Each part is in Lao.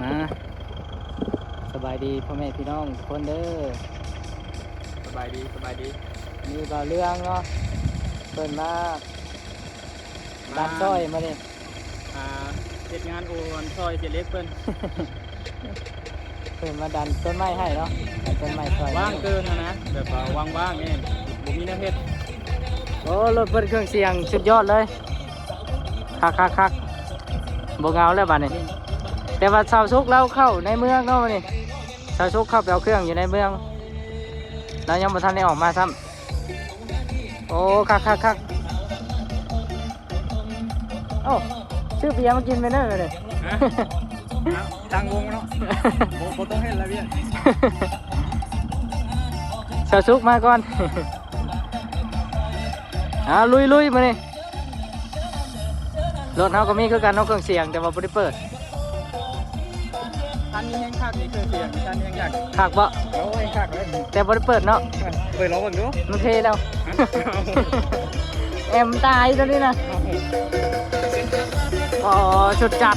ອ່າ ສະບາຍດີພໍ່ແມ່ພີ່ນ້ອງທຸກຄົນເດີ. ສະບາຍດີ ສະບາຍດີ. ມີບ່າວເລື່ອງເນາະ ເພິ່ນມາ ມາດັນຊ່ອຍມື້ນີ້ ອ່າ ເຮັດງານໂອນຊ່ອຍເຈເລັກເພິ່ນ ເພິ່ນມາດັນຕົ້ນໄມ້ໃຫ້ເນາະ ດັນຕົ້ນໄມ້ຊ່ອຍ. ວ່າງເກີນຫັ້ນນະ ແບບວ່າວ່າງໆ ນີ້ ບໍ່ມີແນວເຮັດ. ໂອ້ ລົດເພິ່ນເຄື່ອງສຽງສຸດຍອດເລີຍ. ຄັກໆໆ ບໍ່ເຫງົາແລ້ວບາດນີ້. ແຕ່ວ່າຊາວສຸກລາວເຂົ້າໃນເມືອງເນາະມື້ນີ້ ຊາວສຸກເຂົ້າໄປເອົາເຄື່ອງຢູ່ໃນເມືອງ ລາວຍັງບໍ່ທັນໄດ້ອອກມາຊ້ຳ. ໂອ້ ຄັກໆໆ. ໂອ້ ຊື້ເບຍມາກິນໄປເດີມື້ນີ້. ຮະ? ຕັ້ງວົງເນາະ ບໍ່ ບໍ່ຕ້ອງເຮັດລະວຽກ. ຊາວສຸກມາກ່ອນ. ອ່າ ລຸຍໆ ມື້ນີ້. ລົດເຮົາກໍມີຄືກັນເນາະ ເຄື່ອງສຽງ ແຕ່ວ່າບໍ່ໄດ້ເປີດ. ຄັນນີ້ແຮງຄັກນີ້ ເຄື່ອງສຽງຄັນນີ້ແຮງຄັກ. ຄັກບໍ່? ໂອ້ຍ ຄັກເລີຍ ແຕ່ບໍ່ໄດ້ເປີດເນາະ. ເປີດລອງເບິ່ງດູ ມັນເພແລ້ວ. ແອມຕາຍຕົວນີ້ນະ. ອໍ ສຸດຈັດ.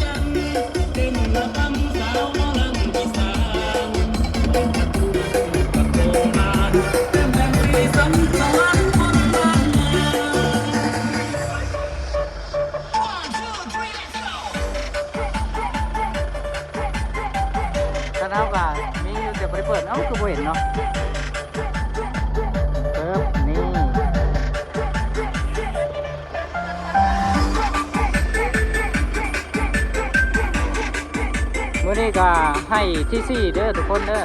ຄັນເຮົາກະມີຢູ່ ແຕ່ບໍ່ໄດ້ເປີດ. ເອົ້າ ຄືບໍ່ເຫັນເນາະ. ເອີບ ນີ້ ມື້ນີ້ກະໄຮ່ທີສີ່ເດີທຸກຄົນເດີ.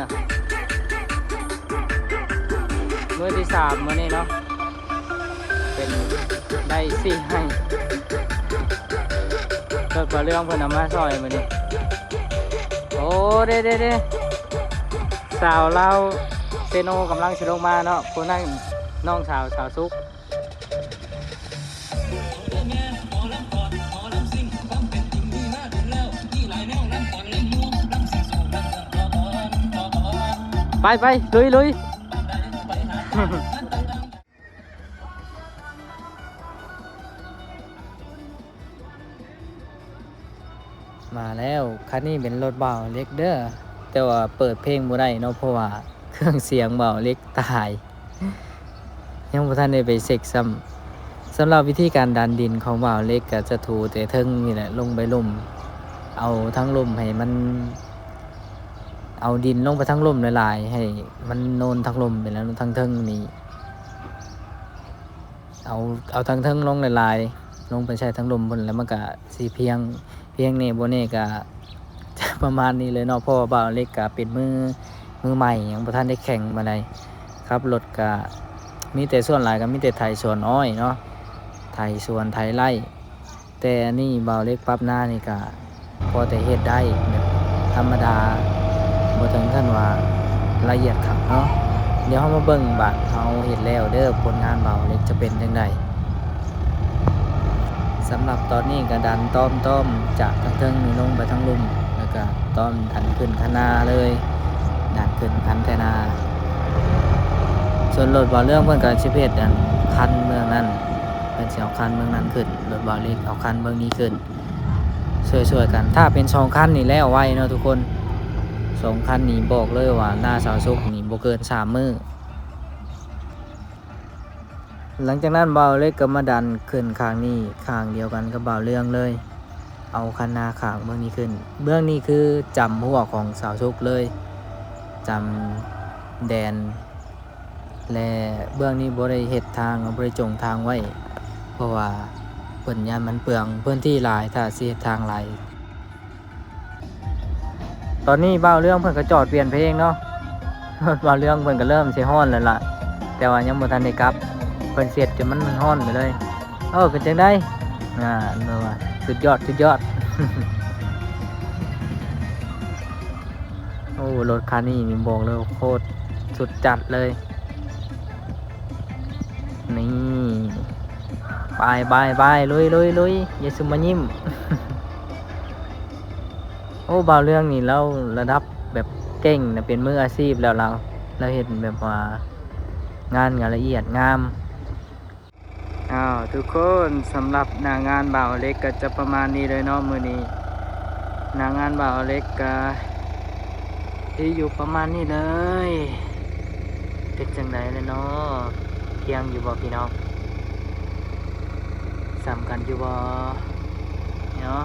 ມື້ທີສາມມື້ນີ້ເນາະ ເປັນໄດ້ສີ່ໄຮ່. ລົດບ່າວເລື່ອງເພິ່ນເອົາມາຊ່ອຍມື້ນີ້. ໂອ້ ເດ້ໆໆ ສາວລາວເຊໂນກຳລັງຊິລົງມາເນາະ. ຜູ້ນັ້ນນ້ອງສາວ ສາວສຸກ. ໄປໆ ລຸຍໆ. ມາແລ້ວ ຄັນນີ້ເປັນລົດບ່າວເລັກເດີ ແຕ່ວ່າເປີດເພງບໍ່ໄດ້ເນາະ ເພາະວ່າເຄື່ອງສຽງບ່າວເລັກຕາຍ ຍັງບໍ່ທັນໄດ້ໄປເຊັກຊ້ຳ. ສຳລັບວິທີການດັນດິນຂອງບ່າວເລັກ ກະຈະຖູແຕ່ເທິງນີ້ແຫຼະ ລົງໄປລຸ່ມ ເອົາທັງລຸ່ມໃຫ້ມັນ ເອົາດິນລົງໄປທັງລຸ່ມຫຼາຍໆ ໃຫ້ມັນໂນນທັງລຸ່ມໄປແລ້ວ ທັງເທິງນີ້ ເອົາ ເອົາທັງເທິງລົງຫຼາຍໆ ລົງໄປໃສ່ທັງລຸ່ມພຸ້ນ ແລ້ວມັນກະຊິພຽງ ພຽງແດ່ບໍ່ແດ່ກະຈະປະມານນີ້ເລີຍເນາະ ເພາະວ່າບ່າວເລັກກະເປັນມື ມືໃໝ່ ຍັງບໍ່ທັນໄດ້ແຂງປານໃດ. ຂັບລົດກະມີແຕ່ ສ່ວນຫຼາຍກະມີແຕ່ໄຖສວນອ້ອຍເນາະ ໄຖສວນ ໄຖໄຮ່. ແຕ່ອັນນີ້ບ່າວເລັກປັບນານີ້ກະພໍແຕ່ເຮັດໄດ້ແບບທຳມະດາ ບໍ່ເຖິງຂັ້ນວ່າລະອຽດຄັກເນາະ. ດຽວເຮົາມາເບິ່ງບາດເຮົາເຮັດແລ້ວເດີ ຜົນງານບ່າວເລັກຈະເປັນຈັ່ງໃດ. ສຳລັບຕອນນີ້ກະດັນຕ້ອມໆ ຈາກທາງເທິງນີ້ລົງໄປທາງລຸ່ມ ແລ້ວກະຕ້ອມດັນຂຶ້ນຄັນນາເລີຍ ດັນຂຶ້ນຄັນໄຖນາ. ສ່ວນລົດບ່າວເລື່ອງເພິ່ນກະຊິເຮັດອັນຄັນເບື້ອງນັ້ນ ເພິ່ນຊິເອົາຄັນເບື້ອງນັ້ນຂຶ້ນ ລົດບ່າວເລັກເອົາຄັນເບື້ອງນີ້ຂຶ້ນ ຊ່ວຍໆກັນ. ຖ້າເປັນສອງຄັນນີ້ແລ້ວໄວເນາະທຸກຄົນ ສອງຄັນນີ້ບອກເລີຍວ່າໜ້າສາວສຸກນີ້ບໍ່ເກີນສາມມື້. ຫຼັງຈາກນັ້ນບ່າວເລັກກໍມາດັນຂຶ້ນຂ້າງນີ້ ຂ້າງດຽວກັນກັບບ່າວເລື່ອງເລີຍ ເອົາຄັນໜ້າຂ້າງເບື້ອງນີ້ຂຶ້ນ. ເບື້ອງນີ້ຄືຈຳຮົ້ວຂອງສາວສຸກເລີຍ ຈຳແດນ ແລະ ເບື້ອງນີ້ບໍ່ໄດ້ເຮັດທາງ ບໍ່ໄດ້ຈົ່ງທາງໄວ້ ເພາະວ່າເພິ່ນຢ້ານມັນເປືອງພື້ນທີ່ຫຼາຍ ຖ້າຊິເຮັດທາງຫຼາຍ. ຕອນນີ້ບ່າວເລື່ອງເພິ່ນກໍຈອດປ່ຽນເພງເນາະ ບ່າວເລື່ອງເພິ່ນກໍເລີ່ມຊິຮ້ອນແລ້ວລະ ແຕ່ວ່າຍັງບໍ່ທັນໄດ້ກັບ ເພິ່ນເຊັດຈົນມັນຮ້ອນໄປເລີຍ. ເອີ ເປັນຈັ່ງໃດ? ອ່າ ແບບວ່າສຸດຍອດ ສຸດຍອດ. ໂອ້ ລົດຄັນນີ້ນີ້ບອກເລີຍໂຄດສຸດຈັດເລີຍ. ນີ້ ໄປ ໄປ ໄປ ລຸຍ ລຸຍ ລຸຍ ຢ່າຊຸມມາຍິ້ມ. ໂອ້ ບ່າວເລື່ອງນີ້ລາວລະດັບແບບເກັ່ງນະ ເປັນມືອາຊີບແລ້ວລາວ ລາວເຮັດແບບວ່າງານກໍລະອຽດງາມ. ອ້າວ ທຸກຄົນ ສຳລັບໜ້າງານບ່າວເລັກກໍຈະປະມານນີ້ເລີຍເນາະມື້ນີ້. ໜ້າງານບ່າວເລັກກະທີ່ຢູ່ປະມານນີ້ເລີຍ. ເປັນຈັ່ງໃດແລະເນາະ? ພຽງຢູ່ບໍ່ພີ່ນ້ອງ? ສ່ຳກັນຢູ່ບໍ່ເນາະ?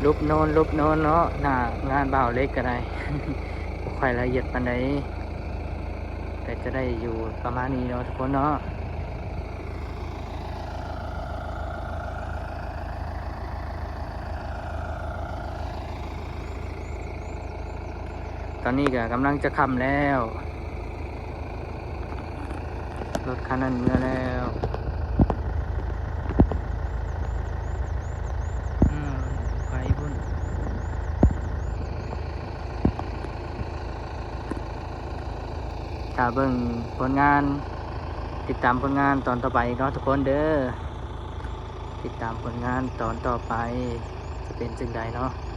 ລຸບໂນນ ລຸບໂນນເນາະ, ໜ້າງານບ່າວເລັກກະໄດ້ ບໍ່ຄ່ອຍລະອຽດປານໃດ. ກະຈະໄດ້ຢູ່ປະມານນີ້ເນາະທຸກຄົນເນາະ. ຕອນນີ້ກະກຳລັງຈະຄ່ຳແລ້ວ. ລົດຄັນນັ້ນເມືອແລ້ວ. ອືມ ໄປພຸ້ນ. ຖ້າເບິ່ງຜົນງານ, ຕິດຕາມຜົນງານຕອນຕໍ່ໄປເນາະທຸກຄົນເດີ. ຕິດຕາມຜົນງານຕອນຕໍ່ໄປຈະເປັນຈັ່ງໃດເນາະ.